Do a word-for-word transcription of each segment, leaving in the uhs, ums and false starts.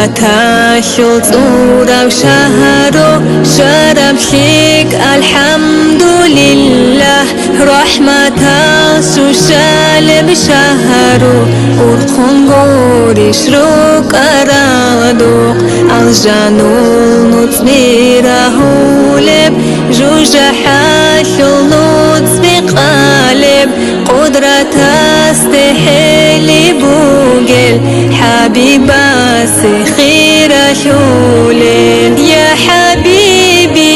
Аталъул цӀурав шагьару, шараб лъикӀ, алхӀамдулиллагь, рахӀматал щущалеб шагьару, урхъун гурищ рукӀарал духъ, алжанул нуцӀби рагьулеб, жужахӀалъул нуцӀби къалеб, Къудратасде хӀели бугел, ХӀабибасе хиралъулел. Я ХӀабиби,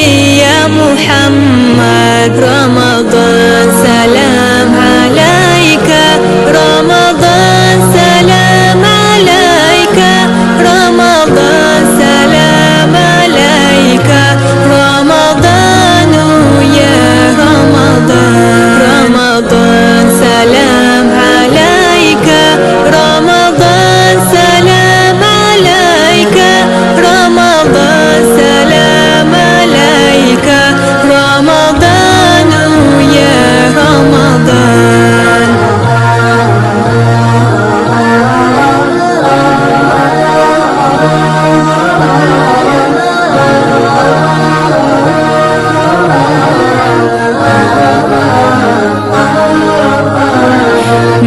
я МухӀаммад, Рамадан, салам гӀалайка, Рамадан, салам гӀалайка, Рамадан, салам гӀалайка, Рамадану, я Рамадан, Рамадан. Рамадан, салам гӀалайка, Рамадан, салам гӀалайка, Рамадан, салам гӀалайка, Рамадану, я Рамадан.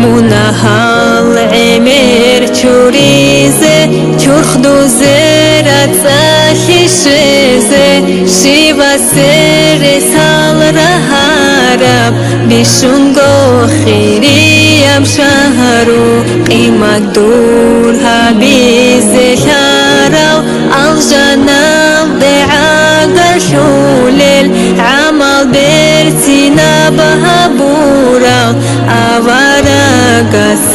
Мунагьал гӀемер чуризе, чурхдузе, рацӀцӀалъи щвезе, щивасе ресал рагьараб, бищунго хирияб шагьару, къимат дур гьабизе лъарал, алжаналде гӀагарлъулел, гӀамал берцинаб гьабурал, аварагас